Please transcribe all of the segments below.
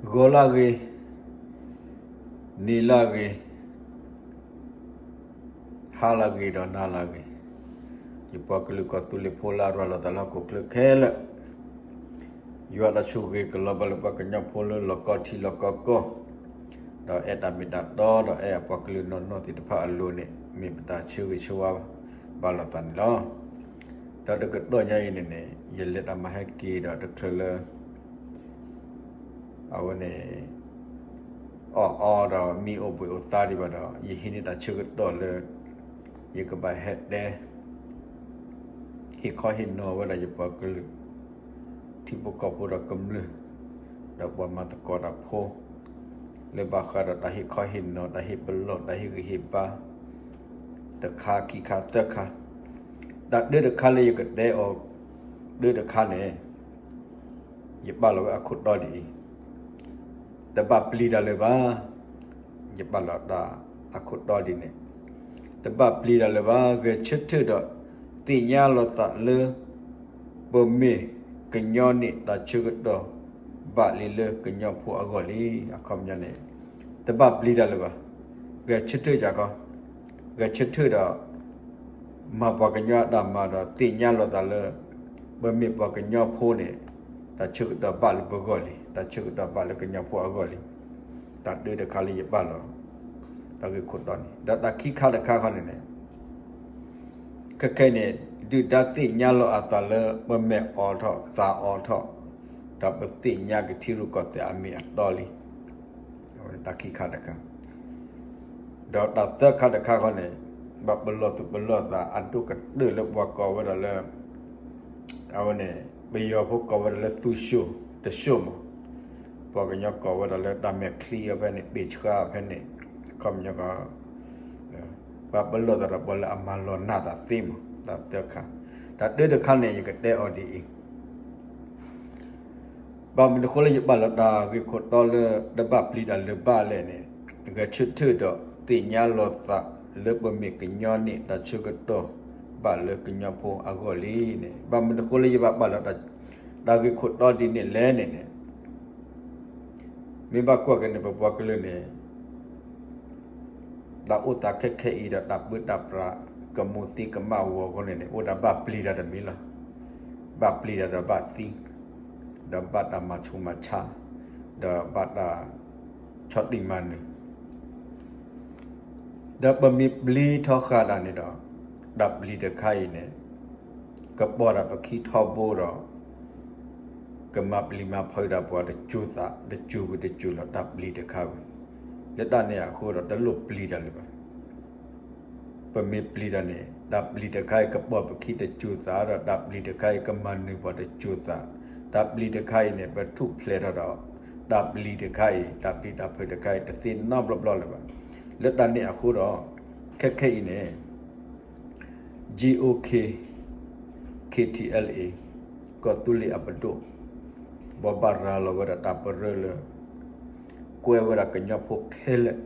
ဂီၤလၢဂ့ၤ, နံၤလၢဂ့ၤ, ဟါလၢဂ့ၤဒီးနၤလၢဂ့ၤ, ယပှၤကလုာ်ကီၢ်သူလ့ၤဖိလၢအရၤလီၤသးလၢဟီၣ်ခိၣ်ချၢခဲလၢာ်, ယွၤတၢ်ဆိၣ်ဂ့ၤကလီၤဘၣ်လၢပှၤကညီဖိလၢလီၢ်ကီထံလီၢ်ကီကီၢ်, ဒီးအဲၣ်တၢ်မ့ၢ်တၢ်တီဒီးအဲၣ်အပှၤကလုာ်နီၢ်နီၢ်သ့ၣ်တဖၣ်အလိၤန့ၣ် မ့ၢ်ပတၢ်ဆၢဂ့ၤဆၢဝါဘၣ်လိာ်သးန့ၣ်လီၤ. ဒီးတကတီၢ်ညါအံၤန့ၣ်န့ၣ် ယလဲၤတၢ်မၤဟဲက့ၤဒီးတချုးလၢ အဝဲန့ၣ် အီၣ်အီဒီးမံအိၣ်ဘှံးအိၣ်သါဒံးဘၣ်ဒီး ယဟံးန့ၢ်တၢ်ဆၢကတီၢ်လၢ ယကဘၣ်ဟဲတဲ ဟ့ၣ်ခီဟ့ၣ်နီၤဝဲဒၣ်ယပှၤကလုာ် ထံဖိကီၢ်ဖိဒီးကမျၢၢ် ဒီးပှၤမၤသကိးတၢ်ဖိ လၢဘၣ်ဃးဒီးတၢ်ဟ့ၣ်ခီဟ့ၣ်နီၤ တၢ်ဟ့ၣ်ပလီၢ် တၢ်ဟ့ၣ်ဂံၢ်ဟ့ၣ်ဘါ တခါခံခါသၢခါ, တၢ်တၢတခါလၢယကတဲအီၤ တၢတခါန့ၣ် ယပာ်လီၤဝဲအခိၣ်တီဒ်အံၤ, တဘၣ်ပျံၤတၢ်လၢၤဘၣ်. ယပာ်လီၤတၢ်အခိၣ်တီဒ်န့ၣ်, တဘၣ်ပျံၤတၢ်လၢၤဘၣ်. ဂဲၤဆၢထၢၣ်ဒီး သ့ၣ်ညါလီၤသးလၢ ပမ့ၢ်ကညီန့ၣ် တၢ်ဆၢကတီၢ်ဘၣ်လံလၢကညီဖိအဂီၢ်လံ. အခီပညီန့ၣ် တဘၣ်ပျံၤတၢ်လၢၤဘၣ်. ဂဲၤဆၢထၢၣ်ယၤခီ, ဂဲၤဆၢထၢၣ်ဒီး မၤပှၤကညီအတၢ်မၤဒီး သ့ၣ်ညါလီၤသးလၢ ပမ့ၢ်ပှၤကညီဖိန့ၣ် တၢ်ဆၢကတီၢ်ဘၣ်လၢပဂီၢ်လံ, တၢ်ဆၢကတီၢ်ဘၣ်လၢကညီဖိအဂီၢ်လံ. တၢ်တၢတခါလၢယပာ်လီၤ တၢ်ဂ့ၢ်ခိၣ်တီန့ၣ်, ဒီးတၢ်ခံခါတခါခီန့ၣ်န့ၣ် ခဲခဲအံၤန့ၣ် ဒုၣ်ဒါသ့ၣ်ညါလီၤအသးလၢ ပမဲာ်အိးထီၣ်သးအိးထီၣ်, ဒီးပသ့ၣ်ညါက့ၤထံရူၢ်ကီၢ်သဲးအမ့ၢ်အတီလံ. တၢ်ခံခါတခါ, ဒီးတၢ်သၢခါတခါခီန့ၣ် ဘၣ်ပလီၢ်သူၣ်ပလီၢ်သးအဒိၣ်ကတၢၢ်လၢပှၤကိးဝဲဒၣ်လၢ အဝဲန့ၣ် ပယီၤဖိကိးဝဲဒၣ်လၢသူၣ်ၡိၣ်တၡိၣ်မး, ပှၤကညီကိးဝဲဒၣ်လၢတၢ်မဲာ်ချံအဖဲန့ၣ် ပ့ၢ်ဆှါဖဲန့ၣ်, အခီပညီ ဘၣ်ပလီၢ်သးဒီးပှၤလၢအမၤလီၤနာ်သးသ့မး, တၢ်သၢခါ, တၢ်တၢတခါန့ၣ် ယကတဲအီၤဒ်အံၤ ဘၣ်မနုၤဃိလၢယပာ်လီၤတၢ်ဂ့ၢ်ခိၣ်တီလၢ တဘၣ်ပျံၤတၢ်လၢၤဘၣ်လဲၣ်န့ၣ်, ဂဲၤဆၢထၢၣ်ဒီးသ့ၣ်ညါလီၤသးလၢပမ့ၢ်ကညီန့ၣ် တၢ်ဆၢကတီၢ်ဘၣ်လၢကညီဖိအဂီၢ်လံန့ၣ်, ဘၣ်မနုၤဃိလၢယဘၣ်ပာ်လီၤတၢ်ဂ့ၢ်ခိၣ်တီဒ်န့ၣ်လဲၣ်န့ၣ်န့ၣ် မ့ၢ်ဘၣ်ကွၢ်က့ၤန့ၣ် ပပှၤကလုာ်န့ၣ် တၢ်အိၣ်သးခဲခဲအံၤဒီးတၢ်ပၢတၢ်ပြး ကမူသံကမၣ်ဝီၤအဃိန့ၣ်န့ၣ် အိၣ်ဒၣ်ဘၣ်ပျံၤတၢ်တမံၤလီၤ. ဘၣ်ပျံၤတၢ်ဒီးဘၣ်သံ, ဒီးဘၣ်တၢ်မၤဆူးမၤဆါ, ဒီးဘၣ်တၢ်ဆီၣ်တံၢ်မၤနၢၤ ဒီးပမ့ၢ်ပျံၤထီဃာ်တၢ်န့ၣ်ဒီး တၢ်ပျံၤတခါအံၤန့ၣ် ကပိာ်တၢ်ပခံထီဘိဒီး ကမၤပျံၤမၤဖုးတၢ်ပှၤတစိၤသး တစိၤဝံၤတစိၤလီၤ တၢ်ပျံၤတခါဝံၤ, လၢတၢ်န့ၣ်အဃိဒီး တလိၣ်ပျံၤတၢ်လၢၤဘၣ်. ပမ့ၢ်ပျံၤတၢ်န့ၣ် တၢ်ပျံၤတခါအံၤကပိာ်ပခံတစိၤသးဒီး တၢ်ပျံၤတခါအံၤကမၤနၢၤပှၤတစိၤသး, တၢ်ပျံၤတခါအံၤန့ၣ် ပထူၣ်ဖျဲးထီၣ်ဒီး တၢ်ပျံၤတခါအံၤ တၢ်ပျံၤတၢ်ဖုးတခါအံၤ တသ့နီတဘျီဘျီလၢၤဘၣ်. လၢတၢ်န့ၣ်အဃိဒီး ခဲခဲအံၤန့ၣ် GOK KTLA ကီၢ်သူလ့ၤအပဒိၣ် ဘိးဘၣ်ရၤလီၤဝဲဒၣ်တၢ်ပရၢလၢ ကွဲဝဲဒၣ်ကညီဖိခဲလၢာ်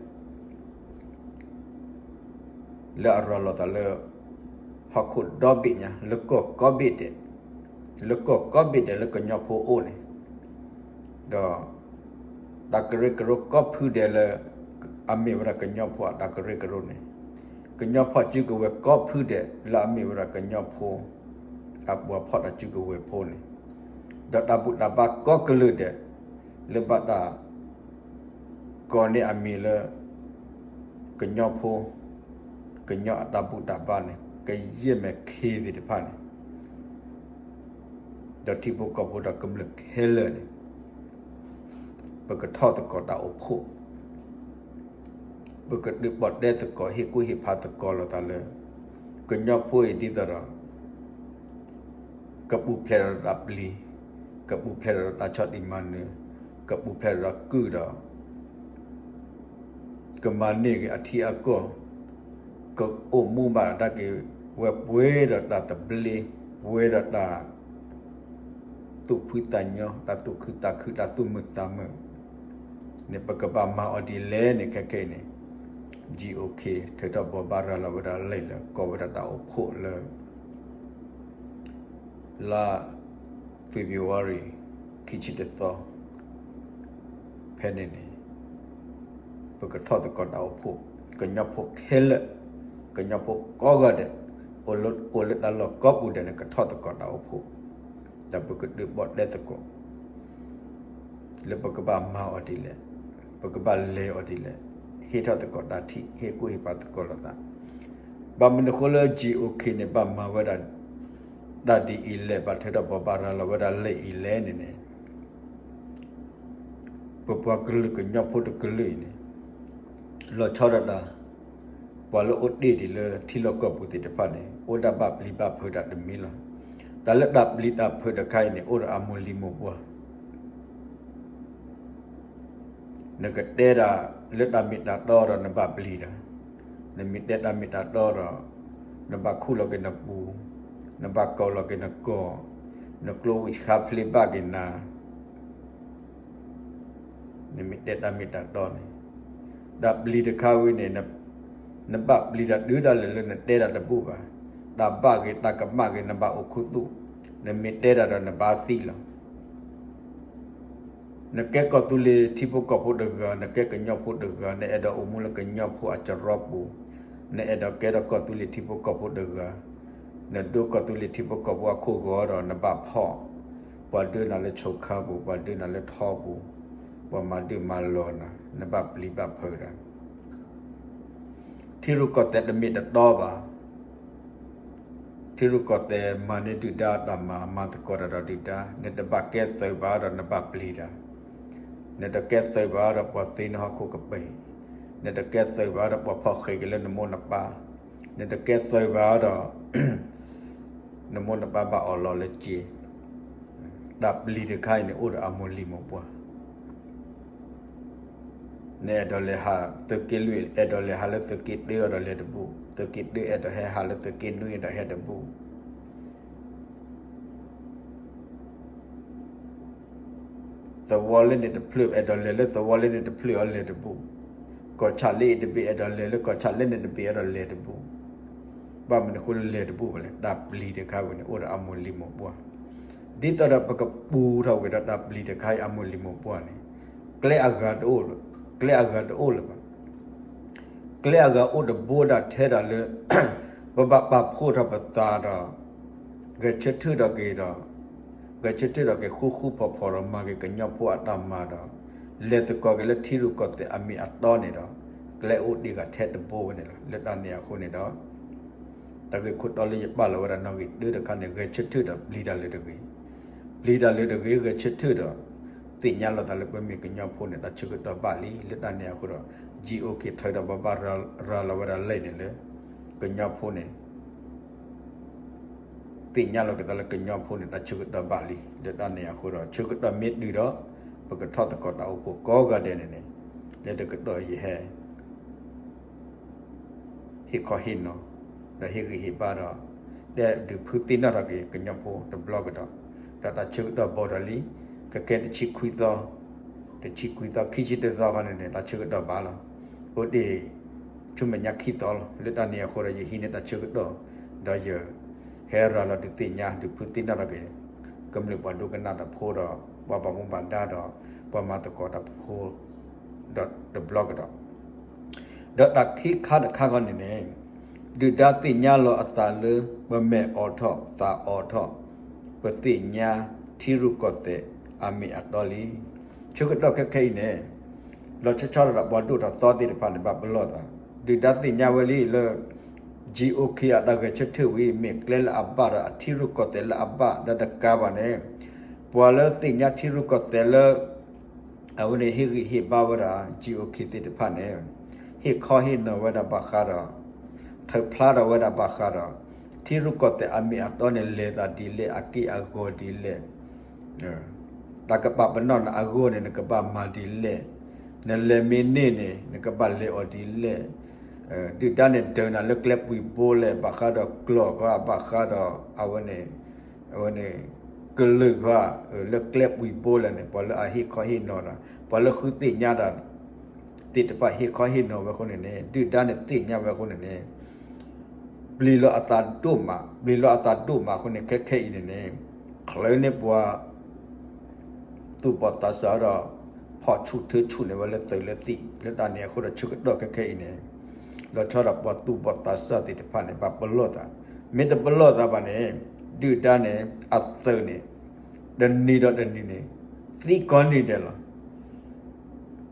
လၢအရၤလီၤသးလၢ ဟီၣ်ခိၣ်ဒီဘ့ၣ်ညါ လၢကီၢ်ကိးဘ့ၣ်ဒဲး, လၢကီၢ်ကိးဘ့ၣ်ဒဲးလၢကညီဖိအိၣ်န့ၣ်, ဒီး တၢ်ကရၢကရိကိးဖုဒဲးလၢ အမ့ၢ်ဝဲဒၣ်ကညီဖိအတၢ်ကရၢကရိန့ၣ်, ကညီဖီၣ်စုကဝဲၤကိးဖုဒဲးလၢအမ့ၢ်ဝဲဒၣ်ကညီဖိ အပှၤဖီၣ်တၢ်စုကဝဲၤဖိန့ၣ်, ဒီးတၢ်ဘူၣ်တၢ်ဘါကိးကလုာ်ဒဲး လၢဘၣ်တၢ် ကိးန့ၢ်အမံၤလၢ ကညီဖိ ကညီအတၢ်ဘူၣ်တၢ်ဘါန့ၣ် ကယဲၢ်မဲာ်ချံသ့ၣ်တဖၣ်န့ၣ် ဒီးထံဖိကီၢ်ဖိဒီးကမျၢၢ်ခဲလၢာ်န့ၣ် ပကထီၣ်သကိးတၢ်အိၣ်ဖှိၣ် ပကဒုးပီၣ်တဲသကိးဟ့ၣ်ကူၣ်ဟ့ၣ်ဖးသကိးလိာ်သးလၢ ကညီဖိအံၤဒ်သိးဒီး ကပူၤဖျဲးဒီးတၢ်ပျံၤ, ကပူၤဖျဲးဒီးတၢ်ဆီၣ်တံၢ်မၤနၢၤ, ကပူၤဖျဲးဒီးတၢ်ကုၢ်ဒီး ကမၤန့ၢ်က့ၤအထံအကီၢ်, ကအိၣ်မူဘၣ်တၢ်က့ၤဝဲပှဲၤဒီးတၢ်သဘျ့, ပှဲၤဒီးတၢ်သူၣ်ဖှံသးညီ, တၢ်သူၣ်ခုသးခု, တၢ်သူၣ်မုာ်သးမုာ်န့ၣ် ပကဘၣ်မၤအီၤဒ်လဲၣ်န့ၣ် ခဲခဲအံၤန့ၣ် GOK ထုးထီၣ်ဘိးဘၣ်ရၤလီၤဝဲဒၣ်လံာ်လၢကိးဝဲဒၣ်တၢ်အိၣ်ဖှိၣ်လၢ လါ February ခံဆံတသီ ဖဲ ဖဲန့ၣ်န့ၣ် ပကထီၣ်သကိးတၢ်အိၣ်ဖှိၣ်, ကညီဖိခဲလၢာ်, ကညီဖိကိးဂၤဒဲး, အိၣ်လၢတၢ်လီၢ်ကိးပူၤဒဲးန့ၣ် ကထီၣ်သကိးတၢ်အိၣ်ဖှိၣ်, ဒီးပကဒုးဘၣ်တဲသကိး လၢပကဘၣ်မၤအီၤဒ်လဲၣ်, ပကဘၣ်လဲၤအီၤဒ်လဲၣ်, ဟ့ၣ်ထီၣ်သကိးတၢ်ထံၣ်, ဟ့ၣ်ကူၣ်ဟ့ၣ်ဖးသကိးလိာ်သး, ဘၣ်မနုၤအဃိလၢ G O K န့ၣ် ဘၣ်မၤဝဲဒၣ် တၢ်ဒ်အံၤလဲၣ်, ဘၣ်ထွဲဒီးပှၤဘၣ်ရၤလီၤဝဲဒၣ်လၢအံၤလဲၣ်န့ၣ်န့ၣ် ပပှၤကလုာ်ကညီဖိတကလုာ်အံၤန့ၣ် လီၤဆီဒၣ်တၢ်, ပှၤလၢအိၣ်တ့ၢ်ဒံးလၢထံလီၢ်ကီၢ်ပူၤသ့ၣ်တဖၣ်န့ၣ် အိၣ်ဒၣ်ဘၣ်ပျံၤဘၣ်ဖုးတၢ်တမံၤလီၤ. တၢ်လၢတၢ်ပျံၤတၢ်ဖုးတခါအံၤန့ၣ် အိၣ်ဒီးအမိၢ်လံၤမိၢ်ပှၢ် နကတဲဒၣ်လၢတၢ်မ့ၢ်တၢ်တီဒီးနဘၣ်ပျံၤတၢ်, နမ့ၢ်တဲတၢ်မ့ၢ်တၢ်တီဒီး နဘၣ်ခူၣ်လီၤက့ၤနပူၤ, နဘၣ်ကိးလီၤက့ၤနကိာ်, နကျိဝံၢ်ဆါဖျ့ဘၣ်က့ၤနၤ နမ့ၢ်တဲတၢ်မ့ၢ်တၢ်တီန့ၣ်, တၢ်ပျံၤတခါဝံၤန့ၣ် နဘၣ်ပျံၤတၢ်တုၤဒၣ်လဲာ်လၢနတဲတၢ်တဘူၣ်ဘၣ်. တၢ်ဘၣ်ဂ့ၤတၢ်ကမၣ်ဂ့ၤ နဘၣ်အိၣ်ခူသူၣ်, နမ့ၢ်တဲတၢ်ဒီးနဘါသံလီၤ. နကဲကီၢ်သူလ့ၤထံဖိကီၢ်ဖိတဂၤ, နကဲကညီဖိတဂၤ, နအဲၣ်ဒိးအိၣ်မူလၢကညီဖိအစရီပူၤ, နအဲၣ်ဒိးကဲထီၣ်ကီၢ်သူလ့ၤထံဖိကီၢ်ဖိတဂၤ, နဒိကီၢ်သူလ့ၤထံဖိကီၢ်ဖိအခိၣ်ဂီၤဒီး နဘၣ်ဖီၣ် ပှၤဒုးနၤလၢဆိခါပူၤ, ပှၤဒုးနၤလၢထီပူၤ, ပှၤမၤဒုးမၤလီၤနၤ, နဘၣ်ပျံၤဘၣ်ဖုးတၢ်. ထံရူၢ်ကီၢ်သဲးတမ့ၢ်တတီဘၣ်. ထံရူၢ်ကီၢ်သဲးမၤန့ၢ်ဒုၣ်ဒါတၢ်မၤ, မၤသကိးတၢ်ဒီးဒုၣ်ဒါ, နတဘၣ်ကဲသုးဘၣ်ဒီးနဘၣ်ပျံၤတၢ်, နတကဲသုးဘၣ်ဒီးပှၤသ့နဟီၣ်ခိၣ်ကပ့ၤ, နတကဲသုးဘၣ်ဒီးပှၤဖီၣ်ဃဲးက့ၤလၢနမိၢ်နပၢ်, နတကဲသုးဘၣ်ဒီး နမိၢ်နပၢ်ဘၣ်အီၣ်လီၤလၢစ့. တၢ်ပျံၤတခါအံၤန့ၣ် အိၣ်ဒီးအမိၢ်လံၤမိၢ်ပှၢ် နအဲၣ်ဒိးလဲၤဟးသုးက့လွံၢ်, အဲၣ်ဒိးလဲၤဟးလၢသုးက့တၢအီၤဒီးလဲၤတဘူၣ်, သုးက့တၢအဲၣ်ဒိးဟဲဟးလၢသုးက့နွံဒီးဟဲတဘူၣ်. သဝီလၢန့ၣ်တဖျၢၣ် အဲၣ်ဒိးလဲၤလၢသဝီလၢန့ၣ်တဖျၢၣ်အီၤလဲၤတဘူၣ်, ကီၢ်ဆၣ်လၢအံၤတဘ့ၣ် အဲၣ်ဒိးလဲၤလၢကီၢ်ဆၣ်လၢန့ၣ်တဘ့ၣ်အီၤဒီးလဲၤတဘူၣ်. ဘၣ်မနုၤအဃိလၢလဲၤတဘူၣ်ဘၣ်လဲၣ်, တၢ်ပျံၤတခါဝဲန့ၣ် အိၣ်ဒီးအမိၢ်လံၤမိၢ်ပှၢ်. ဒ်သိးဒီးပကပူၤထီၣ်ဝဲဒီးတၢ်ပျံၤတခါအံၤအမိၢ်လံၤမိၢ်ပှၢ်န့ၣ် ကျဲအဂၤတအိၣ်လၢၤ, ကျဲအဂၤတအိၣ်လၢၤဘၣ်. ကျဲအဂၤအိၣ်တဘိဒၣ်ထဲဒၣ်လၢ ပဘၣ်ပာ်ဖှိၣ်ထီၣ်ပသးဒီး ဂဲၤဆၢထၢၣ်ထီၣ်က့ၤဒီး ဂဲၤဆၢထၢၣ်ထီၣ်က့ၤဃူဃူဖိးဖိးဒီးမၤက့ၤကညီဖိအတၢ်မၤဒီး လဲၤသကိးက့ၤလၢထံရူၢ်ကီၢ်သဲးအမ့ၢ်အတီန့ၣ်ဒီး ကျဲအိၣ်တ့ၢ်ဂၤထဲတဘိဝဲန့ၣ်လီၤ. လၢတၢ်န့ၣ်အဃိန့ၣ်ဒီး တၢ်ဂ့ၢ်ခိၣ်တီလၢယပာ်လီၤဝဲဒၣ်နီၣ်ဂံၢ်တၢတခါန့ၣ် ဂဲၤဆၢထၢၣ်ဒီးပျံၤတၢ်လၢတဂ့ၤ, ပျံၤတၢ်လၢတဂ့ၤ ဂဲၤဆၢထၢၣ်ဒီး သ့ၣ်ညါလီၤသးလၢပမ့ၢ်ကညီဖိန့ၣ် တၢ်ဆၢကတီၢ်ဘၣ်လံ. လၢတၢ်န့ၣ်အဃိဒီး G O K ထၢဒီးပဘၣ်ရၤလီၤဝဲဒၣ်လံာ်န့ၣ်လၢ ကညီဖိန့ၣ် သ့ၣ်ညါလီၤက့ၤသးလၢကညီဖိန့ၣ် တၢ်ဆၢကတီၢ်ဘၣ်လံ. လၢတၢ်န့ၣ်အဃိဒီး ဆၢကတီၢ်မ့ၢ်တုၤဒီး ပကထီၣ်သကိးတၢ်အိၣ်ဖှိၣ်ကိးဂၤဒဲးန့ၣ်န့ၣ် လၢတကတီၢ်ယဟဲ ဟ့ၣ်ခီဟ့ၣ်နီၤ ဒီးဟ့ၣ်ဂံၢ်ဟ့ၣ်ဘါဒီး တဲဒုးဖုသ့ၣ်နီၣ်ထီၣ်က့ၤကညီဖိတဘျီကဒီး, ဒီးတၢ်ဆၢကတီၢ်ဘၣ်ဒီးလံ, ခဲကဲတဆံခွံသီ, တဆံခွံသီ ခံဆံတသီခီန့ၣ်န့ၣ် တၢ်ဆၢကတီၢ်ဘၣ်လီၤ. အိၣ်တ့ၢ် ဆူမဲာ်ညါခံသီလီၤ. လၢတၢ်န့ၣ်အဃိဒီး ယဟံးန့ၢ်တၢ်ဆၢကတီၢ် ဒီးယ ဟဲရၤလီၤဒုးသ့ၣ်ညါ ဒုးဖုသ့ၣ်နီၣ်ထီၣ်က့ၤ ကမျၢၢ်ပှၤဒိကနၣ်တၢ်ဖိဒီး ပှၤဘၣ်မူဘၣ်ဒါဒီး ပှၤမၤသကိးတၢ်ဖိ ဒီးတဘျီကဒီး ဒီးတၢ်ခံခါတခါခီန့ၣ်န့ၣ် ဒုၣ်ဒါသ့ၣ်ညါလီၤအသးလၢ ပမဲာ်အိးထီၣ်သးအိးထီၣ် ပသ့ၣ်ညါထံရူၢ်ကီၢ်သဲးအမ့ၢ်အတီလံ. ဆၢကတီၢ်ခဲခဲအံၤန့ၣ် လီၤဆီဆီဒၣ်တၢ်ပှၤဒိၣ်ထီၣ်သီသ့ၣ်တဖၣ်န့ၣ် ဘၣ်ပလီၢ်သး, ဒုၣ်ဒါသ့ၣ်ညါဝဲလံလၢ G O K အတၢ်ဂဲၤဆၢထၢၣ်ဝံၤ မ့ၢ်ကျဲလၢအဘၣ်ဒီးအထံရူၢ်ကီၢ်သဲးလၢအဘၣ်ဒီးတကးဘၣ်န့ၣ် ပှၤလၢသ့ၣ်ညါထံရူၢ်ကီၢ်သဲးလၢ အဝဲန့ၣ်ဟ့ၣ်ဂံၢ်ဟ့ၣ်ဘါဝဲဒၣ် G O K သ့ၣ်တဖၣ်န့ၣ် ဟ့ၣ်ခီဟ့ၣ်နီၤဝဲဒၣ်ဘၣ်ဃးဒီး ထုးဖျါထီၣ်ဝဲဒၣ်ဘၣ်ဃးဒီး ထံရူၢ်ကီၢ်သဲးအမ့ၢ်အတီန့ၣ် လဲၤသးဒ်လဲၣ် အက့ၢ်အဂီၤဒ်လဲၣ် တၢ်ကပာ်ပနီၣ်နၤအဂီၢ်န့ၣ် နကဘၣ်မၤဒ်လဲၣ်, နလဲၤမ့ၢ်န့ၢ်န့ၣ် နကဘၣ်လဲၤအီၤဒ်လဲၣ်, ဒုၣ်ဒါန့ၣ်ဒၢးနၤလၢကျဲပှံၤဘိလဲၣ် ဘၣ်ဃးဒီးကျီၢ်ကီၢ် ဘၣ်ဃးဒီးအဝဲန့ၣ် အဝဲန့ၣ် ကလုာ်ကီၢ် လၢကျဲပှံၤဘိလဲၣ်န့ၣ် ပှၤလၢအဟ့ၣ်ခီဟ့ၣ်နီၤဒီး ပှၤလၢဃုသ့ၣ်ညါဒီး သ့ၣ်တဖၣ်ဟ့ၣ်ခီဟ့ၣ်နီၤဝဲအဃိန့ၣ်န့ၣ် ဒုၣ်ဒါန့ၣ်သ့ၣ်ညါဝဲအဃိန့ၣ်န့ၣ် ပျံၤလီၤအသးဒိၣ်မး, ပျံၤလီၤအသးဒိၣ်မးအဃိန့ၣ် ခဲခဲအံၤန့ၣ်န့ၣ် ချုးန့ၢ်ပှၤ သူၣ်ဘီၣ်သးစၢ်ဒီး ဖီၣ်ဆူၣ်ထၢဆူၣ်န့ၢ်ဝဲလၢသုးလၢသံၣ် လၢတၢ်န့ၣ်အဃိဒီး ဆၢကတီၢ်ခဲခဲအံၤန့ၣ် လီၤဆီဒၣ်တၢ်ပှၤသူၣ်ဘီၣ်သးစၢ်သ့ၣ်တဖၣ်န့ၣ် ဘၣ်ပလီၢ်သး, မ့ၢ်တပလီၢ်သးဘၣ်န့ၣ် ဒုၣ်ဒါန့ၣ် အသုးန့ၣ် တနံၤဒီးတနံၤန့ၣ် သံကိးနံၤဒဲးလီၤ.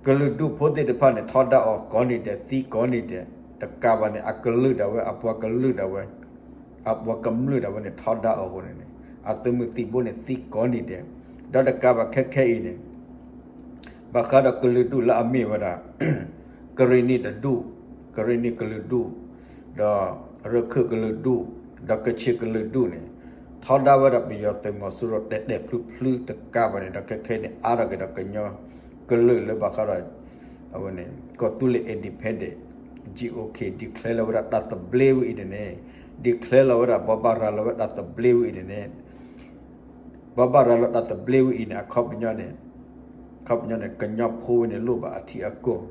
ကလုာ်ဒူၣ်ဖိသ့ၣ်တဖၣ်န့ၣ် ထီဒါအီၤကိးနံၤဒဲး သံကိးနံၤဒဲး, တကးဘၣ်န့ၣ် အကလုာ်ဒၣ်ဝဲ အပှၤကလုာ်ဒၣ်ဝဲ အပှၤကမျၢၢ်ဒၣ်ဝဲန့ၣ် ထီဒါအီၤအဃိန့ၣ်န့ၣ် အသုးမုၢ်သံၣ်ဘိန့ၣ် သံကိးနံၤဒဲး, ဒီးတကးဘၣ်ခဲခဲအံၤန့ၣ် ဘၣ်ဃးဒီးကလုာ်ဒူၣ်လၢအမ့ၢ်ဝဲဒၣ် ကရ့ၣ်နံၣ်တဒူၣ်, ကရ့ၣ်နံၣ်ကလုာ်ဒူၣ်, ဒီးရခၢၣ်ကလုာ်ဒူၣ်, ဒီးကခ့ၣ်ကလုာ်ဒူၣ်န့ၣ် ထီဒါဝဲဒၣ်ပယီၤသုးမီၤစိရိၤတဲာ်တဲာ်ဖျုးဖျုးတကးဘၣ်န့ၣ် ဒီးခဲခဲန့ၣ် အါထီၣ်က့ၤဒီးကညီကလုာ်လၢဘၣ်ဃးဒီး အဝဲန့ၣ် ကီၢ်သူလ့ၤ independent, G O K declare လီၤဝဲဒၣ်တၢ်သဘျ့ဝဲအံၤန့ၣ်န့ၣ်, declare လီၤဝဲဒၣ် ဘိးဘၣ်ရၤလီၤဝဲတၢ်သဘျ့ဝဲအံၤန့ၣ်န့ၣ် ဘိးဘၣ်ရၤလီၤတၢ်သဘျ့ဝဲအံၤန့ၣ် အခီပညီန့ၣ်, အခီပညီန့ၣ် ကညီဖိဝဲန့ၣ်လိၣ်ဘၣ်အထံအကီၢ်,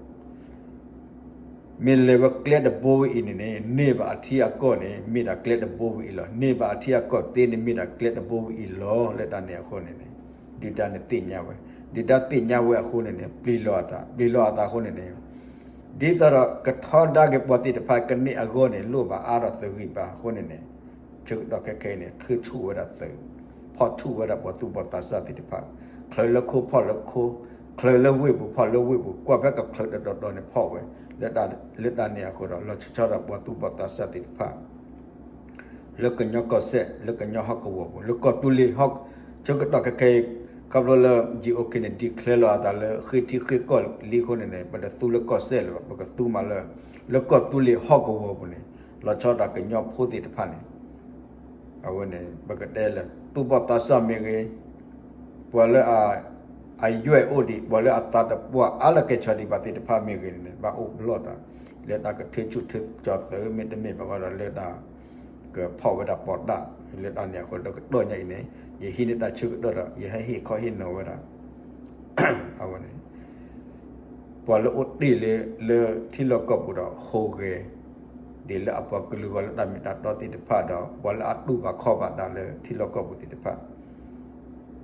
မ့ၢ်လဲၤဝဲကျဲတဘိဝဲအံၤန့ၣ်န့ၣ် န့ၢ်ဘၣ်အထံအကီၢ်န့ၣ် မ့ၢ်ဒၣ်ကျဲတဘိဝဲအံၤလီၤ. န့ၢ်ဘၣ်အထံအကီၢ်သ့န့ၣ် မ့ၢ်ဒၣ်ကျဲတဘိဝဲအံၤလီၤ. လၢတၢ်န့ၣ်အဃိန့ၣ်န့ၣ် ဒုၣ်ဒါန့ၣ်သ့ၣ်ညါဝဲ, ဒုၣ်ဒါသ့ၣ်ညါဝဲအဃိန့ၣ်န့ၣ် ပျံၤလီၤအသး, ပျံၤလီၤအသးအဃိန့ၣ်န့ၣ် ဒ်သိးဒီးကထီဒါက့ၤပှၤသ့ၣ်တဖၣ်ကန့ၢ်အဂီၢ်န့ၣ် လိၣ်ဘၣ်အါထီၣ်သုးဂံၢ်ဘါအဃိန့ၣ်န့ၣ် ဆၢကတီၢ်ခဲခဲအံၤန့ၣ် ထုးဆူၣ်ဝဲဒၣ်သုး, ဖီၣ်ဆူၣ်ဝဲဒၣ်ပှၤသူၣ်ဘီၣ်သးစၢ်သ့ၣ်တဖၣ်, ချၢးလၢခိဖီၣ်လၢခိ, ချၢးလၢဝ့ၢ်ပူၤဖီၣ်လၢဝ့ၢ်ပူၤ, ကွၢ်ဖဲကချၢးတတီၤတီၤန့ၣ်ဖီၣ်ဝဲ, လၢတၢ်န့ၣ်အဃိဒီး လီၤဆီဒၣ်တၢ်ပှၤသူၣ်ဘီၣ်သးစၢ်သ့ၣ်တဖၣ် လၢကညီကီၢ်စဲၣ် လၢကညီဟီၣ်ကဝီၤပူၤ လၢကီၢ်သူလ့ၤဟီၣ်, ဆၢကတီၢ်ခဲခဲအံၤ ခီဖျိလၢ G O K န့ၣ် declare လီၤအသးလၢဃ့ထံဃ့ကီၢ်လံအဃိန့ၣ်န့ၣ် ပတသူလၢကီၢ်စဲၣ်လၢၤဘၣ်, ပကသူမးလၢ လၢကီၢ်သူလ့ၤဟီၣ်ကဝီၤပူၤန့ၣ် လီၤဆီဒၣ်တၢ်ကညီဖိသ့ၣ်တဖၣ်န့ၣ် အဝဲန့ၣ် ပကတဲလၢ သူၣ်ဘီၣ်သးစၢ်မ့ၢ်ဂ့ၤ, ပှၤလၢအ အယွဲၢ်အိၣ်ဒံး ပှၤလၢအသးတပှၢ်အါလၢကဲဆီၣ်ဒံးဘၣ်သ့ၣ်တဖၣ်မ့ၢ်ဂ့ၤန့ၣ်န့ၣ် ဘၣ်အိၣ်ပလီၢ်သး လၢတၢ်ကထုးဆူၣ်ထုးကၠီၤသုး မ့တမ့ၢ်ဘၣ်ဃီဒီးလၢတၢ် ကဖီၣ်ဝဲဒၣ်ပီးတၢ် လၢတၢ်န့ၣ်အဃိဒီးတကတီၢ်ညါအံၤန့ၣ် ယဟံးန့ၢ်တၢ်ဆၢကတီၢ်ဒီး ယဟဲဟ့ၣ်ခီဟ့ၣ်နီၤဝဲဒၣ် အဝဲန့ၣ် ပှၤလၢအိၣ်တ့ၢ်လၢ လၢထံလီၢ်ကီၢ်ပူၤဒီးဟူးဂဲၤ ဒ်လၢအပှၤကလုာ်ဂီၢ်လၢတၢ်မ့ၢ်တၢ်တီသ့ၣ်တဖၣ်ဒီး ပှၤလၢအတူၢ်ဘၣ်ခီၣ်ဘၣ်တၢ်လၢထံလီၢ်ကီၢ်ပူၤသ့ၣ်တဖၣ်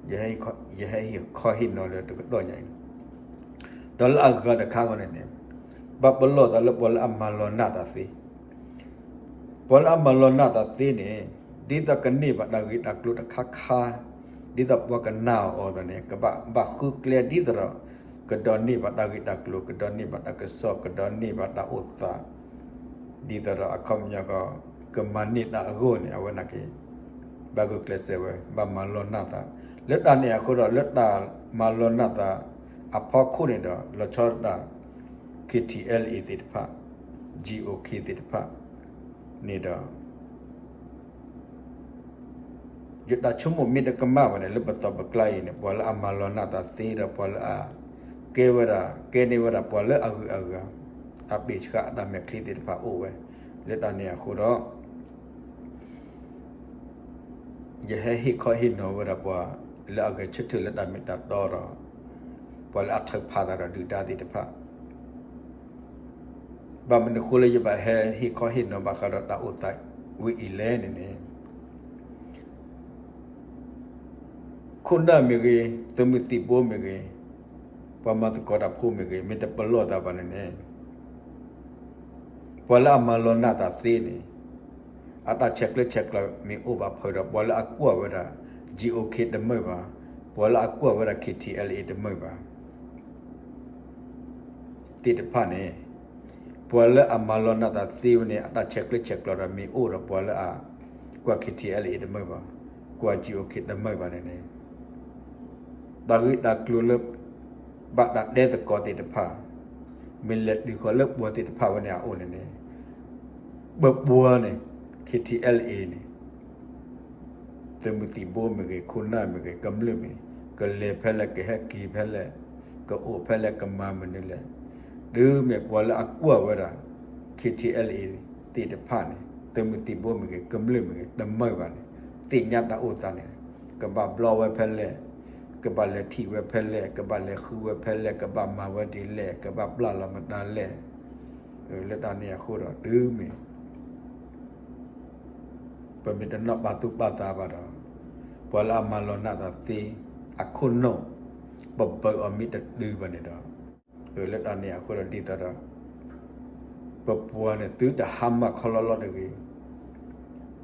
ယဟဲဟ့ၣ်ခီဟ့ၣ်နီၤလၢတကတီၢ်ညါအံၤ ဒီးလၢအဂၤတခါအဂီၢ်န့ၣ်န့ၣ် ဘၣ်ပလီၢ်သးလၢပှၤလၢအမၤလီၤနာ်သးသ့ ပှၤလၢအမၤလီၤနာ်သးသ့န့ၣ် ဒ်သိးကန့ၢ်ဘၣ်တၢ်ဂ့ၢ်တၢ်ကျိၤတခါခါ ဒ်သိးပှၤကနာ်အီၤအသိးန့ၣ် ကဘၣ် ဘၣ်ဃုကျဲဒ်သိးဒီး ကဒိးန့ၢ်ဘၣ်တၢ်ဂ့ၢ်တၢ်ကျိၤ ကဒိးန့ၢ်ဘၣ်တၢ်ကစီၣ် ကဒိးန့ၢ်ဘၣ်တၢ်အိၣ်သး ဒ်သိးဒီးအခီပညီကီး ကမၤန့ၢ်တၢ်အဂီၢ်န့ၣ် အဝဲနာ်က့ၤ ဘၣ်ဂုာ်ကျဲးစၢးဝဲ ဘၣ်မၤလီၤနာ်သး လၢတၢ်န့ၣ်အဃိဒီး လၢတၢ်မၤလီၤနာ်သး အဖီခိၣ်န့ၣ်ဒီး လီၤဆီဒၣ်တၢ် K T L A သ့ၣ်တဖၣ် G O K သ့ၣ်တဖၣ် န့ၣ်ဒီး ယတၢ်ဆိကမိၣ်မ့ၢ်တကမၣ်ဘၣ်န့ၣ် လၢပသီပကျါအံၤန့ၣ် ပှၤလၢအမၤလီၤနာ်သးသ့ဒီး ပှၤလၢအ ကဲဝဲဒၣ် ကဲန့ၢ်ဝဲဒၣ် ပှၤလၢအဂုၤအဂၤ အပ့ၢ်ဆှၢအတၢ်မဲာ်ချံသ့ၣ်တဖၣ်အိၣ်ဝဲ လၢတၢ်န့ၣ်အဃိဒီး ယဟဲဟ့ၣ်ခီဟ့ၣ်နီၤဝဲဒၣ်ပှၤလၢအဂဲၤဆၢထၢၣ်လၢတၢ်မ့ၢ်တၢ်တီဒီး ပှၤလၢအထုးဖးသးဒီးဒုၣ်ဒါသ့ၣ်တဖၣ် ဘၣ်မနုၤအဃိလၢယဘၣ်ဟဲဟ့ၣ်ခီဟ့ၣ်နီၤဘၣ်ဃးဒီးတၢ်အိၣ်သးဝဲအံၤလဲၣ်န့ၣ်န့ၣ် ခိၣ်နၢ်မ့ၢ်ဂ့ၤ, သုးမုၢ်သံၣ်ဘိမ့ၢ်ဂ့ၤ, ပှၤမၤသကိးတၢ်ဖိမ့ၢ်ဂ့ၤ, မ့ၢ်တပလီၢ်သးဘၣ်န့ၣ်န့ၣ် ပှၤလၢအမၤလီၤနာ်သးသ့န့ၣ် အတၢ်ဆဲးကျၢဆဲးကျိးမ့ၢ်အိၣ်ဘၣ်ဖုးဒီး ပှၤလၢအကွၢ်ဝဲဒၣ် G O K တမုာ်ဘၣ်, ပှၤလၢအကွၢ်ဝဲဒၣ် K T L A တမုာ်ဘၣ် သ့ၣ်တဖၣ်န့ၣ် ပှၤလၢအမၤလီၤနာ်သးသ့ဝဲန့ၣ် အတၢ်ဆဲးကျၢဆဲးကျိးဒီးမ့ၢ်အိၣ်ဒီးပှၤလၢအ ကွၢ် K T L A တမုာ်ဘၣ်, ကွၢ် G O K တမုာ်ဘၣ်န့ၣ်န့ၣ် တၢ်ဂ့ၢ်တၢ်ကျိၤလၢ ဘၣ်တၢ်တဲသကိးသ့ၣ်တဖၣ် မ့ၢ်လဲၤတုၤဃီၤလၢပှၤသ့ၣ်တဖၣ်ဝဲန့ၣ်အအိၣ်န့ၣ်န့ၣ် ပပှၤန့ၣ် K T L A န့ၣ် သုးမုၢ်သံၣ်ဘိမ့ၢ်ဂ့ၤ, ခိၣ်နၢ်မ့ၢ်ဂ့ၤ, ကမျၢၢ်မ့ၢ်ဂ့ၤ, ကလဲၤဖဲလဲၣ်, ကဟဲက့ၤဖဲလဲၣ်, ကအိၣ်ဖဲလဲၣ်, ကမၤမနုၤလဲၣ်, တုၤမ့ၢ်ပှၤလၢအကွၢ်ဝဲဒၣ် K T L A သ့ၣ်တဖၣ်န့ၣ် သုးမုၢ်သံၣ်ဘိမ့ၢ်ဂ့ၤ, ကမျၢၢ်မ့ၢ်ဂ့ၤ, တမုာ်ဘၣ်န့ၣ် သ့ၣ်ညါတၢ်အိၣ်သးန့ၣ် ကဘၣ်ဘျီဝဲဖဲလဲၣ်, ကဘၣ်လဲၤထံၣ်ဝဲဖဲလဲၣ်, ကဘၣ်လဲၤဃုဝဲဖဲလဲၣ်, ကဘၣ်မၤဝဲဒ်လဲၣ်, ကဘၣ်ပျၢ်လီၤမတၤလဲၣ် လၢတၢ်န့ၣ်အဃိဒီး တုၤမ့ၢ် ပမ့ၢ်တနီၣ်ပာ်သူၣ်ပာ်သးဘၣ်ဒီး ပှၤလၢအမၤလီၤနာ်သးသ့ အခိၣ်နူာ် ပဘၢအီၤမ့ၢ်တတုၤဘၣ်န့ၣ်ဒီး, လၢတၢ်န့ၣ်အဃိဒီးဒ်သိးဒီး ပပှၤန့ၣ်သုတဟါမၢ်ခီလီလီ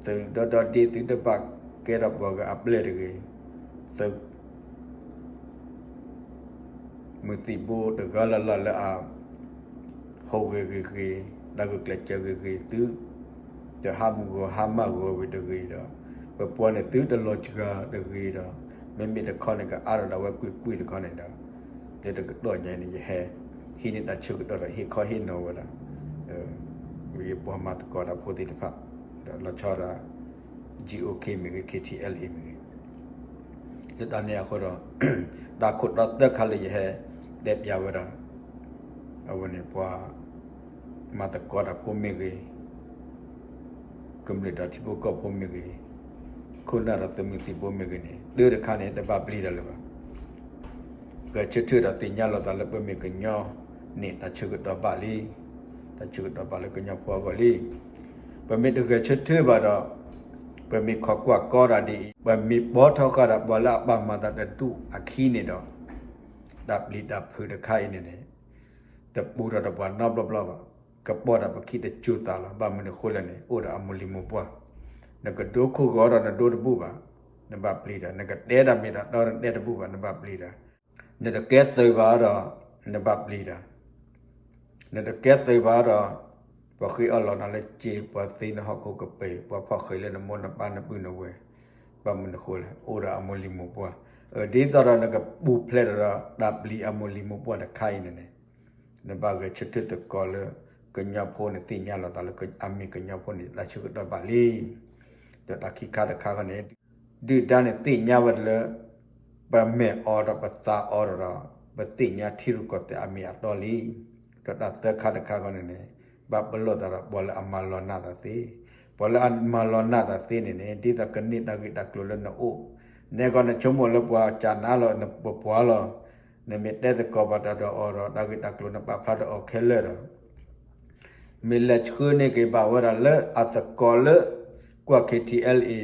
တဂ့ၤ, သုးဒီဒီဒ့သုတဘၣ်ကဲထီၣ်ပှၤဂၤအပျဲၢ်တဂ့ၤ, သုး မုၢ်သံၣ်ဘိတဂၤလၢ်လၢ်လၢအ ဟူးဂဲၤဂ့ၤဂ့ၤ, တၢ်ဂုာ်ကျဲးစၢးဂ့ၤဂ့ၤ, သုတဟါမၢ်ဂီၤဟါမၢ်ဂီၤဝံၤတဂ့ၤဒီး, ပပှၤန့ၣ်သုတလီၤစှၤတဂ့ၤဒီး, မ့မ့ၢ်တခီန့ၣ် ကအါထီၣ်ဒၣ်ဝဲကွ့ၢ်ကွ့ၢ်တခီန့ၣ်ဒီး, လၢတကတီၢ်ညါအံၤန့ၣ် ယဟဲ ဟံးန့ၢ်တၢ်ဆၢကတီၢ်ဒီးဟ့ၣ်ခီဟ့ၣ်နီၤဝဲဒၣ် ယပှၤမၤသကိးတၢ်ဖိသ့ၣ်တဖၣ်, ဒီးလီၤဆီဒၣ် GOK မ့ၢ်ဂ့ၤ KTLA မ့ၢ်ဂ့ၤ, လၢတၢ်န့ၣ်အဃိဒီး တၢ်ခိၣ်တီသၢခါလၢယဟဲတဲပျးဝဲဒၣ် အဝဲန့ၣ်ပှၤ မၤသကိးတၢ်ဖိမ့ၢ်ဂ့ၤ, ကမျၢၢ်ဒီးထံဖိကီၢ်ဖိမ့ၢ်ဂ့ၤ, ခိၣ်နၢ်ဒီးသုးမုၢ်သံၣ်ဘိမ့ၢ်ဂ့ၤန့ၣ် တၢ်တခါန့ၣ် တဘၣ်ပျံၤတၢ်လၢၤဘၣ်. ဂဲၤဆၢထၢၣ်ဒီးသ့ၣ်ညါလီၤသးလၢပမ့ၢ်ကညီန့ၣ် တၢ်ဆၢကတီၢ်ဘၣ်လံ, တၢ်ဆၢကတီၢ်ဘၣ်လၢကညီဖိအဂီၢ်လံ. ပမ့ၢ်တဂဲၤဆၢထၢၣ်ဘၣ်ဒီး ပမ့ၢ်ခိးကွၢ်ကီတၢ်ဒ်အံၤ, ပမ့ၢ်ပိာ်ထီၣ်ဃာ်ဒီးပှၤလၢအဘၣ်မၤသးတဒူၣ်အခံန့ၣ်ဒီး တၢ်ပျံၤတၢ်ဖုးတခါအံၤန့ၣ်န့ၣ် တပူၤထီၣ်တပှၤနီတဘျီဘျီဘၣ်. ကပိာ်တၢ်ပခံတစိၤသးလီၤ. ဘၣ်မနုၤအဃိလဲၣ်န့ၣ် အိၣ်ဒီးအမိၢ်လံၤမိၢ်ပှၢ်, နကဒိခိၣ်ဂီၤဒီးနဒိတဘူၣ်ဘၣ်, နဘၣ်ပျံၤတၢ်, နကတဲတၢ်မ့ၢ်တၢ်တီနတဲတဘူၣ်ဘၣ်, နဘၣ်ပျံၤတၢ်, နတကဲသုးဘၣ်ဒီး နဘၣ်ပျံၤတၢ် နတကဲသုးဘၣ်ဒီး ပှၤဃ့အီၣ်လီၤနၤလၢစ့, ပှၤသ့နဟီၣ်ခိၣ်ကပၤ, ပှၤဖီၣ်ဃဲးလၢနမိၢ်နပၢ်နပုၢ်နဝဲၢ်, ဘၣ်မနုၤအဃိလဲၣ် အိၣ်ဒီးအမိၢ်လံၤမိၢ်ပှၢ်. ဒ်သိးဒီးနကပူၤဖျဲးဒီးတၢ်ပျံၤအမိၢ်လံၤမိၢ်ပှၢ်တခါအံၤန့ၣ်န့ၣ် နဘၣ်ဂဲၤဆၢထၢၣ်သကိးလၢ ကညီဖိန့ၣ်သ့ၣ်ညါလီၤသးလၢအမ့ၢ်ကညီဖိန့ၣ် တၢ်ဆၢကတီၢ်ဘၣ်လံ. ဒီးတၢ်ခံခါတခါဃီန့ၣ် ဒုၣ်ဒါန့ၣ်သ့ၣ်ညါဝဲဒၣ်လၢ ပမဲာ်အီၤဒီးပသးအီၤဒီး ပသ့ၣ်ညါထံရူၢ်ကီၢ်သဲးအမ့ၢ်အတီလံ. ဒီးတၢ်သၢခါတခါဃီန့ၣ်န့ၣ် ဘၣ်ပလီၢ်သးဒီးပှၤလၢအမၤလီၤနာ်သးသ့, ပှၤလၢအမၤလီၤနာ်သးသ့န့ၣ်န့ၣ် ဒ်သိးကန့ၢ်တၢ်ဂ့ၢ်တၢ်ကျိၤလၢနအိၣ်, နဲကီးနဆိကမိၣ်လၢပှၤကးနၤလီၤ နပပှၤလီၤ, နမ့ၢ်တဲသကိးဘၣ်တၢ်ဒီးအီၤဒီး တၢ်ဂ့ၢ်တၢ်ကျိၤနပာ်ဖျါဒီးအီၤခဲလၢာ်ဒီး မ့ၢ်လဲၤဆှၢန့ၢ်က့ၤဘၣ်ဝဲဒၣ်လၢအသကိးလၢ ကွၢ် KTLA,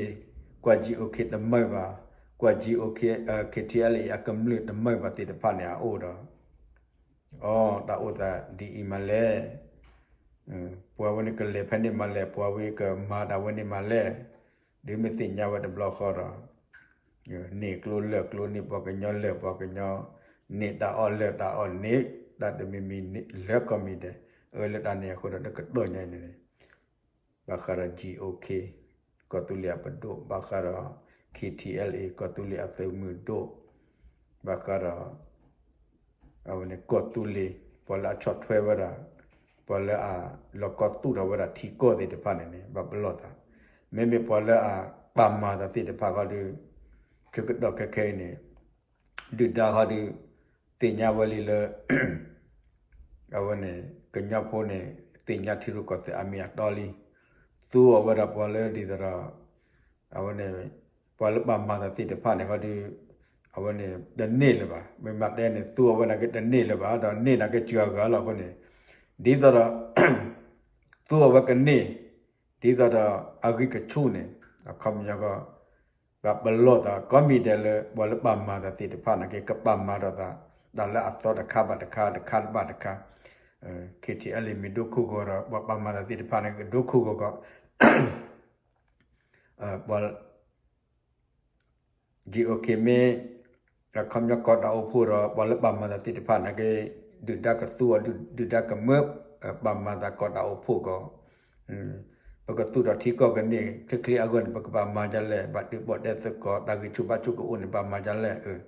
ကွၢ် GOK တမုာ်ဘၣ်, ကွၢ် GOK, KTLA အကမျၢၢ်တမုာ်ဘၣ်သ့ၣ်တဖၣ်န့ၣ် အအိၣ်ဒီး အိ တၢ်အိၣ်သးဒ်အံၤမးလဲၣ်, ပှၤဝဲန့ၣ်ကလဲၤဖဲန့ၣ်မးလဲၣ်, ပှၤဝဲကမၤတၢ်ဝဲန့ၣ်မးလဲၣ်, ဒ်မ့ၢ်သ့ၣ်ညါဝဲတဘျီဃီဒီး န့ၢ်ကျိလၢာ်ကျိ န့ၢ်ပှၤကညီလၢာ်ပှၤကညီ, န့ၢ်တၢ်အီၣ်လၢာ်တၢ်အီၣ်န့ၣ်, တၢ်တမံၤမံၤလၢကီၢ်မံၤဒဲး, အၢလၢတၢ်န့ၣ်အဃိဒီး တကတီၢ်ညါအံၤန့ၣ် ဘၣ်ဃးဒီး GOK ကီၢ်သူလ့ၤအပဒိၣ်, ဘၣ်ဃးဒီး KTLA ကီၢ်သူလ့ၤအသုးမုၢ်ဒိၣ်, ဘၣ်ဃးဒီး အဝဲန့ၣ်ကီၢ်သူလ့ၤ ပှၤလၢအဆီၣ်ထွဲဝဲဒၣ်, ပှၤလၢအလီၢ်ကီၢ်သူၣ်ထီၣ်ဝဲဒၣ်ထံကီၢ်သ့ၣ်တဖၣ်န့ၣ်န့ၣ် ဘၣ်ပလီၢ်သး, မ့မ့ၢ်ပှၤလၢအပာ်မၤသးသ့ၣ်တဖၣ်ဃီဒီး ဆၢကတီၢ်ခဲခဲအံၤန့ၣ် ဒုၣ်ဒါဃီဒီး သ့ၣ်ညါဝဲလံလၢ အဝဲန့ၣ် ကညီဖိန့ၣ် သ့ၣ်ညါထံရူၢ်ကီၢ်သဲးအမ့ၢ်အတီလံ, သူအီၤဝဲဒၣ်ပှၤလၢဒ်သိးဒီး အဝဲန့ၣ် ပှၤလၢပာ်မၤသးသ့ၣ်တဖၣ်န့ၣ်ဃီဒီး အဝဲန့ၣ် တန့ၢ်လၢၤဘၣ်, မ့ၢ်မၤတဲန့ၣ် သူအီၤဝဲနာ်က့တန့ၢ်လၢၤဘၣ်, ဒီးန့ၢ်နာ်က့စှၤဂၤလီၤအဃိန့ၣ် ဒ်သိးဒီး သူအီၤဝဲကန့ၢ် ဒ်သိးဒီးအဂံၢ်ကဆူၣ်န့ၣ် အခီပညီကီး ဘၣ်ပလီၢ်သး ကီၢ်မံၤဒဲးလၢ ပှၤလၢပာ်မၤသးသ့ၣ်တဖၣ်နာ်က့ ကပာ်မၤဒီးသး တၢ်လၢအသီတခါဘၣ်တခါ တခါဘၣ်တခါ, KTLA မ့ၢ်ဒိခိၣ်ဂီၤဒီး ပှၤပာ်မၤသးသ့ၣ်တဖၣ်နာ်က့ ကဒိခိၣ်ဂီၤကီး ပှၤ GOK မ့ၢ် အခီပညီကီၢ်တၢ်အိၣ်ဖှိၣ်ဒီး ပှၤလၢပာ်မၤသးသ့ၣ်တဖၣ်နာ်က့ ဒုၣ်ဒါကသူအီၤ ဒုၣ်ဒါကမၢ ပာ်မၤသးကီၢ်တၢ်အိၣ်ဖှိၣ်ကီး ပကသူၣ်ထီၣ်ထံကီၢ်ကန့ၢ် ချ့ချ့အဂီၢ်န့ၣ် ပကဘၣ်မၤဒ်လဲၣ်, ဘၣ်ဒုးဘၣ်တဲသကိး တၢ်ဂံၢ်ဆူၣ်ဘါဆူၣ်ကအိၣ်န့ၣ် ဘၣ်မၤဒ်လဲၣ်,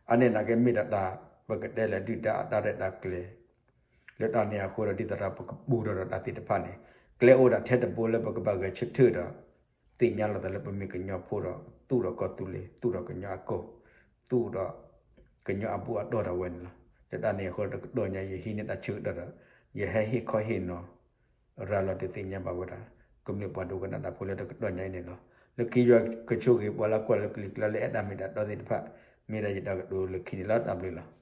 အါန့ၢ်နာ်က့မ့ၢ်ဒၣ်တၢ် ပကတဲလဲၣ်ဒုၣ်ဒါအတၢ်ရဲၣ်တၢ်ကျဲၤ လၢတၢ်န့ၣ်အဃိဒီး ဒ်သိးဒီးပကပူၤထီၣ်ဒီးတၢ်သ့ၣ်တဖၣ်န့ၣ် ကျဲအိၣ်ဒၣ်ထဲတဘိလၢပကဘၣ်ဂဲၤဆၢထၢၣ်ဒီး သ့ၣ်ညါလီၤသးလၢပမ့ၢ်ကညီဖိဒီး သူၣ်ဒီးကီၢ်သူလ့ၤ သူၣ်ဒီးကညီအကီၢ် သူၣ်ဒီးကညီအဘူၣ်အတီၢ်ဒၣ်ဝဲန့ၣ်လီၤ. လၢတၢ်န့ၣ်အဃိဒီးတကတီၢ်ညါ ယဟံးန့ၢ်တၢ်ဆၢကတီၢ်ဒီး ယဟဲဟ့ၣ်ခီဟ့ၣ်နီၤ ရၤလီၤဒုးသ့ၣ်ညါဘၣ်ဝဲဒၣ် ကမျၢၢ်ပှၤဒိကနၣ်တၢ်ဖိလၢတကတီၢ်ညါအံၤန့ၣ်လီၤ. လၢခံယွၤကဆိၣ်ဂ့ၤပှၤလၢကွၢ်လၢကလံၤကျါလၢအဲၣ်တၢ်မ့ၢ်တၢ်တီသ့ၣ်တဖၣ် မ့ၢ်ဒၣ်ယတၢ်ကတိၤလၢခံန့ၣ်လီၤ. တၢ်ဘျုးလီၤ.